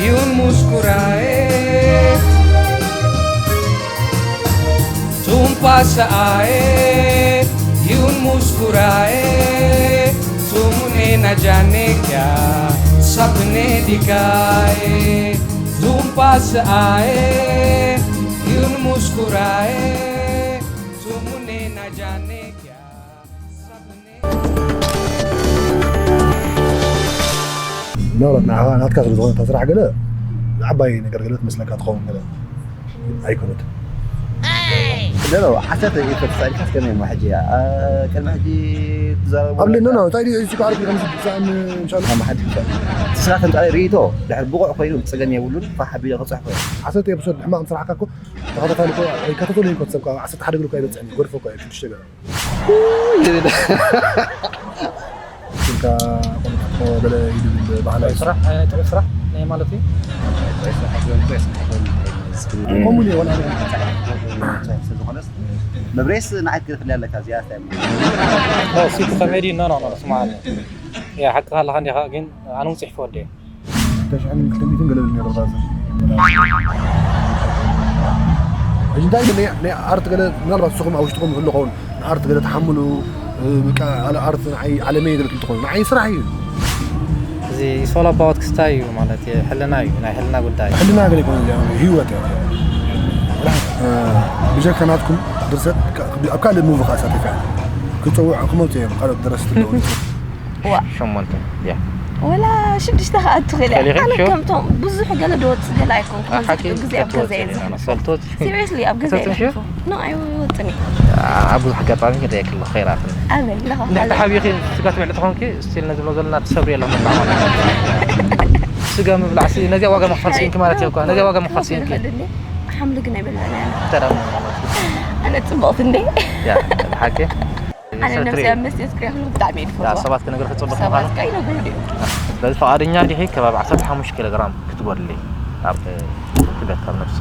Yun muskurae, tumpa saae, yun muskurae, sumune na jane kya, sapne dikhae. Tumpa saae, yun muskurae, sumune na jane kya. ምናልባት ንዓኻ ናትካ ስለ ዝኾነ እታ ስራሕ ገለ ዓባይ ነገር ገለ ትመስለካ ትኸውን ገለ ኣይኮነት። ኖ ሓሰት ኢፈትሳኢልካ እስከመይ እሞ ሕጂ እያ ቅድሚ ሕጂ ትዛረቡ ኣብ ልና እንታይ ድዩ እዚ ዓርቢ ከም ዝብጻን ኢንሻላ ማሓድ ስራ ተምጻለ ርእይቶ ድሕር ብቑዕ ኮይኑ ጸገም የብሉን ፋሓ ቢሎ ክጽሕፎ ዓሰርተ ኤፒሶድ ሕማቕ ስራሕካ እኮ ተኸታታሊ እኮ ኣይከታተሎ ይኮት ሰብካ ዓሰርተ ሓደ ግልኮ ኣይበጽሕን ይጎድፎ እኮ ሽዱሽተ ገለ ስልካ ቆንጥጦ ገለ ይድብል ባህላዊ ስራሕ ስራሕ ናይ ጥዑ ስራሕ ናይ ማለት እዩ ከምኡ ኢለ ወላ ዝኾነስ መብሬስ ንዓይ ክትገድፍልያ ኣለካ እዚኣ እንታይ ሲቲ ኮሜዲ ኖ ኖ ኖ ስማዓኒ ያ ሓቅኻ ኣለኻ እንዲኻ ግን ኣነ እውን ፅሕፎ ወደ ተሽሕን ክልተ ሚእትን ገለ ዝብል ነይሩ ራዘ ሕጂ እንታይ ግን ናይ ኣርት ገለ ምናልባት ንስኹም ኣብ ውሽጥኹም ይህሉ ኸውን ንኣርት ገለ ተሓምሉ በቃ ኣርት ንዓይ ዓለመይ ገለ ትብል ትኾኑ ንዓይ ስራሕ እዩ እዚ ሶል ኣባውት ክስታይ እዩ ማለት ሕልና እዩ ናይ ሕልና ጉዳይ ሕልና ገለ ይኮነ ህይወት እያ ብጀካ ናትኩም ድርሰት ኣብ ካልእ ሙቪ ከዓ ሳተፍ ክትፀውዕ ክመፁ እዮም ካልኦት ደረስቲ ኣለዉ ሸሞንተ ያ ወላ ሽዱሽተ ከዓ ትኽእል እያ ትኽእል ኢኺ፣ ኣነ ሹር። ከምቶም ብዙሕ ገለ ድወፅእ ገለ ኣይኮንኩ ሓቂ ግዜ ኣብ ገዛ እየ ዝሕልፎ ሰልቶት ሲሪየስሊ ኣብ ገዛ እየ ሰልቶት ሹር? ዝሕልፎ ኖ ኣይወፅን እየ ኣብ ብዙሕ ኣጋጣሚ ክርእየኪ ኣለኹ ከይራትን ኣበይ ኣለኻ እንድሕር ተሓቢኺ ስጋ ትበልዒ ተኾንኪ ስቲል ነዚ ብሎ ዘለና ትሰብሪ የለ ምብላዕ ማለት እዩ። ስጋ ምብላዕ ሲ ነዚኣ ዋጋ መኽፈል ስኢንኪ ማለት እዩ እኮ ነዚኣ ዋጋ መኽፈል ስኢንኪ ሓምሊ ግን ኣይበልዕን እየ ተራ ኣነ ፅብቕቲ እንደ ያ ሓቂ ኣነ ነብሰይ ኣብ መስቴት ክሪያ ብጣዕሚ እየ ያ ዝፈትዋ ሰባት ክነገር ክፅብቕ ሰባት ምዃኑ ከይነግሩ ድዮም በዚ ፈቓደኛ ዲኺ ከባቢ ዓሰርተ ሓሙሽተ ኪሎ ግራም ክትጎድሊ ኣብ ክብደት ካብ ነፍሲ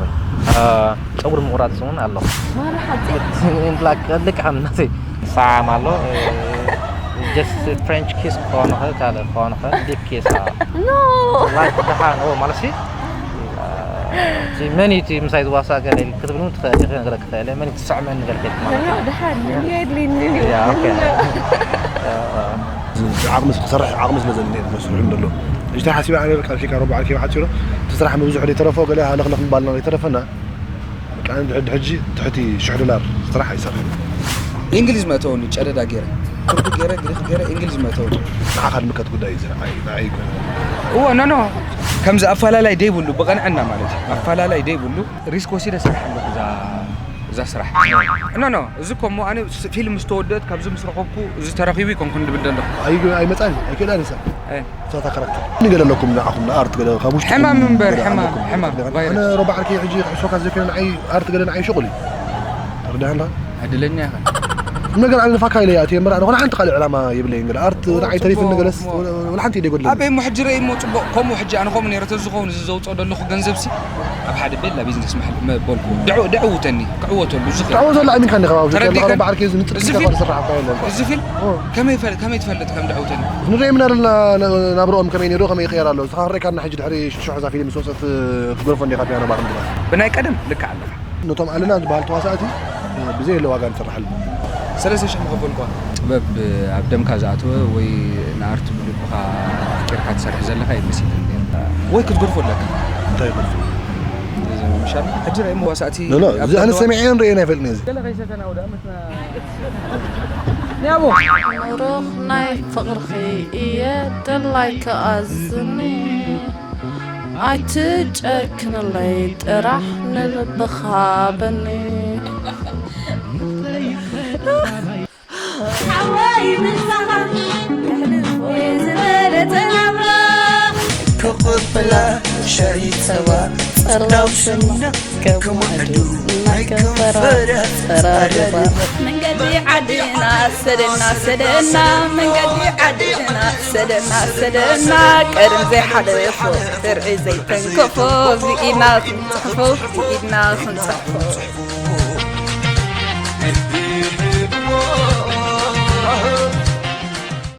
ጸጉሪ ምቑራፅ እውን ኣለኹ ማራ ሓፂር ልክ ከም ናተይ ሰዓም ኣሎ just French kiss ክኾን ይኽእል ካልእ ክኾን ይኽእል deep kiss ኖ like ደሓን ኦ ማለት ሲ እቲ መን እዩ እቲ ምሳይ ዝዋሳእ ገለ ክትብል እውን ትኽእል ኢኺ ክነግረኪ ክኽእል እየ መን እዩ ትስዕመኒ ገለ ከይትማለት ኖ ደሓን የድልኒ ያ ኦኬ ዓቕሚ ክሰርሕ ዓቕሚ ስለ ዘድልየ መስርሑ እንደሎ እጅታ ሓሲበ ኣነ ካብ ፊካ ረቡዕ ዓርኪ ብሓፂሩ እቲ ስራሕ ምብዝሑ ዘይተረፎ ገለ ሃለኽለኽ ምባልና ዘይተረፈና በቃ ኣነ ድሕድ ሕጂ ትሕቲ ሽሕ ዶላር ስራሕ ኣይሰርሕን እንግሊዝ መእተወኒ ጨደዳ ገይረ ክርኩ ገይረ ግሪክ ገይረ እንግሊዝ መእተወኒ ንዓኻ ድምከት ጉዳይ እዩ እዚ ንዓይ ንዓይ ኣይኮነ እዎ ኖ ኖ ከምዚ ኣፈላላይ ደይብሉ ብቐንዕና ማለት እዩ ኣፈላላይ ደይብሉ ሪስክ ወሲደ ስራሕ ኣለኩ እዛ እዛ ስራሕ ኖ ኖ እዚ ኮሞ ኣነ ፊልም ዝተወደት ካብዚ ምስ ረኸብኩ እዚ ተረኺቡ ይኮንኩ ንድብል ደለኹ ኣይመፃን ኣይክእላን ይሳ እ። እሳታ ካራክተር ንገለ ኣለኩም ንዓኹም ንኣርት ገለ ካብ ውሽጥኩም ሕማም እምበር ገለ ሕማም ኣለኩም። ሕማም ኣነ ቫይረስ ረባ ዓርኪ ሕጂ ክሕሶካ ዝዘክረ ንዓይ ኣርት ገለ ንዓይ ሽቑል እዩ ተረዳሃና ዕድለኛ ኢኻ ነገር ኣነ ፋካ ኢለ እያ እቲየ እምበር ኣነ ሓንቲ ካልእ ዕላማ የብለይን ገለ ኣርት ንዓይ ተሪፍን ገለስ ወላ ሓንቲ ኢደ ይጎድለኒ ኣበይ እሞ ሕጂ ረእይ እሞ ፅቡቕ ከምኡ ሕጂ ኣነ ከምኡ ነይረ ተዝኸውን እዚ ዘውፅኦ ዘለኹ ገንዘብ ሲ ኣብ ሓደ ቤላ ቢዝነስ መሓል መበልኩ ድዑ ድዕውተኒ ክዕወተሉ ዝኽእል ትዕወተሉ ኣሚንካ እንዲኻ ኣብ ተረዲእካ? ረባ ዓርኪ ዝንጥር እዚ ኢልካ ፊልም- ዝስራሕ እኳ የለን እዚ ፊልም ኦ። ከመይ ፈል- ከመይ ትፈልጥ ከም ድዕውተኒ ንሪኦ ኢና ዘለና ናብርኦም ከመይ ነይሩ ከመይ ይቕየር ኣሎ ንስኻ ክረእካ እና ሕጂ ድሕሪ ሽዱሽተ ዛ ፊልም ዝወፀት ክትገርፎ እንዲኻ ፒያኖ ባር ምድባ ብናይ ቀደም ልክዕ ኣለኻ ነቶም ኣለና ዝበሃል ተዋሳእቲ ብዘይ የለ ዋጋ ንሰርሓሉ ሰለስተ ሽሕ ምኸፈልኳ ጥበብ ኣብ ደምካ ዝኣተወ ወይ ንኣርት ብልብኻ ኣፍቂርካ ትሰርሕ ዘለኻ ይመስል ወይ ክትገርፎ ኣለካ እንታይ ይፈልፉ ምሻል ሕጂ ራእሞ ዋሳእቲ ኖ እዚ ኣነ ሰሚዐ ንርእየ ናይ ፈልጥኒ እዚ ያቦ ሩኽ ናይ ፍቕርኺ እየ ደላይ ክኣዝኒ ኣይትጨክንለይ ጥራሕ ንልብኻ በኒ ሓወይ ምሳኻ ከሕልፎ ዝበለጸ ናብራ ክቕበላ ሻሂ ጸባ ጸላው ሸና ከማዕዱ ናይ ከንፈራ ጸራርባ መንገዲ ዓድና ሰደና ሰደና መንገዲ ዓድና ሰደና ሰደና ቀደም ዘይሓለፎ ስርዒ ዘይተንከፎ ብኢድና ክንጽሕፎ ብኢድና ክንጽሕፎ